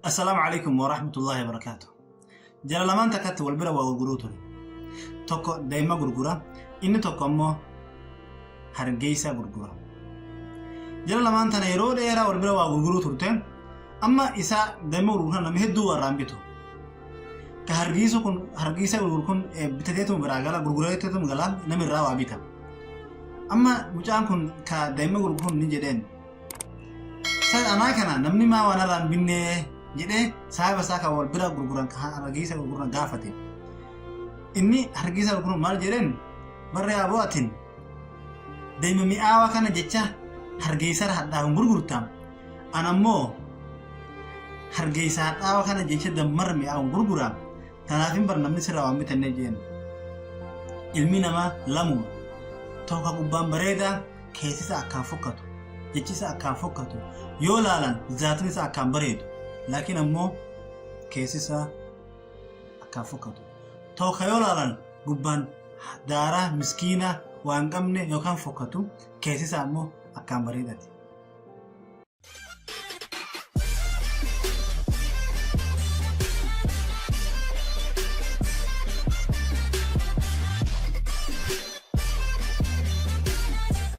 Assalaamu alaikum wa rahmatullahi wa barakaatu. Jara lamaan takkatti wal bira waa gurguruu ture. Tokko daa'ima gurgura, inni tokko ammoo hargeysa gurgura. Jara lamaan tana yeroo dheeraa wal bira waa gurguruu turte, amma isaa daa'ima gurguru namni hedduu warraan bitu. Ka hargeysa kun hargeysa gurguru kun bitateetuma biraa gala gurgurateetuma gala namni irraa waa bita. Amma mucaan kun ka daa'ima gurguru ni jedheen San anaa kana namni maa waan irraa hin binnee jedhee saahiba isaa kan wal bira gurguran kan hargeysa gurguran gaafate. Inni hargeysa gurguran maal jedheen barri aboo atin daa'ima mi'aawaa kana jecha hargeysara hadhaa'uun gurgurta. An ammoo hargeysa hadhaawaa kana jecha dammar mi'aawun gurgura. Tanaaf hin bar namni sirraa waan bitanne jeen. Ilmi namaa lamuma. Tokko gubbaan bareedaa keessi isaa akkaan fokkatu. Jechi isaa akkaan fokkatu. Yoo laalan zaatin isaa akkaan bareedu. Laakiin ammoo keessi isaa akkaan fokkatu. Tokko yoo laalan gubbaan daaraa miskiina waan qabne yookaan fokkatu keessi isaa ammoo akkaan bareedati.